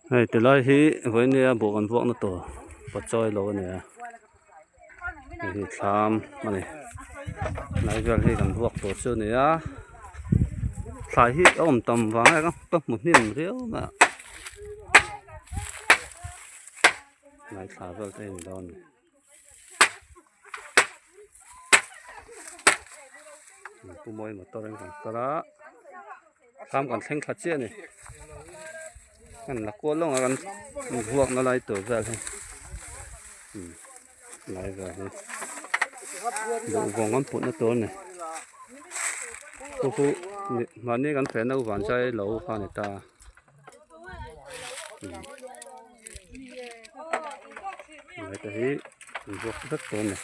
Hei tilai hi vawinia buh kan vuakna tur pawtchawi lo a ni a hei hi thlam a ni hnai vel hi kan vuak tur chu a ni a thlai hi a awm tam vang a ka hmu hnem riau mai a hnai thla vel te hi a ni dawn a ni. Pu mawi motor in kan kal a thlam kan thleng thla chiah a ni kan la kual lawng a kan vuak na lai tur vel hi umm lai vel hi duhvawng an putna tur a ni chu chu mahni kan feh na uvan chai lo kha a ni ta. Te hi an vuak vek tawh a ni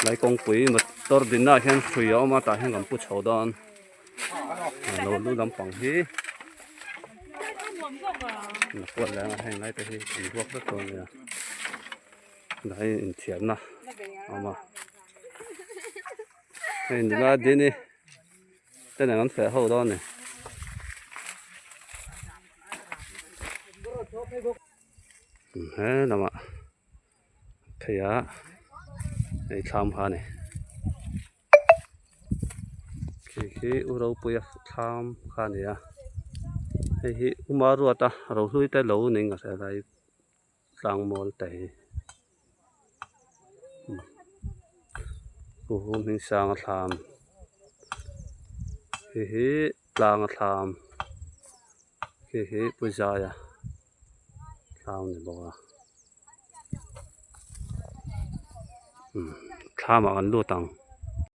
lai kawngpui motor dinna ah hian hrui a awm a tah hian kan pu chho dawn lo lu lampang hi a kuat leh ang a heng lai te hi an vuak vek tawh a ni a tah hian inthiarna a awm a hei nula dini ten an feh ho dawn a ni. He lamah phei a hei thlam kha a ni khi khi u ropuia thlam kha a ni a hei hi uma ruata rohlui te lo ning a hre lai tlang mawl te hi pu hmingsanga thlam hei hi tlanga thlam. Hei hi puzaia thlam a ni bawk a umm thlamah kan lut ang.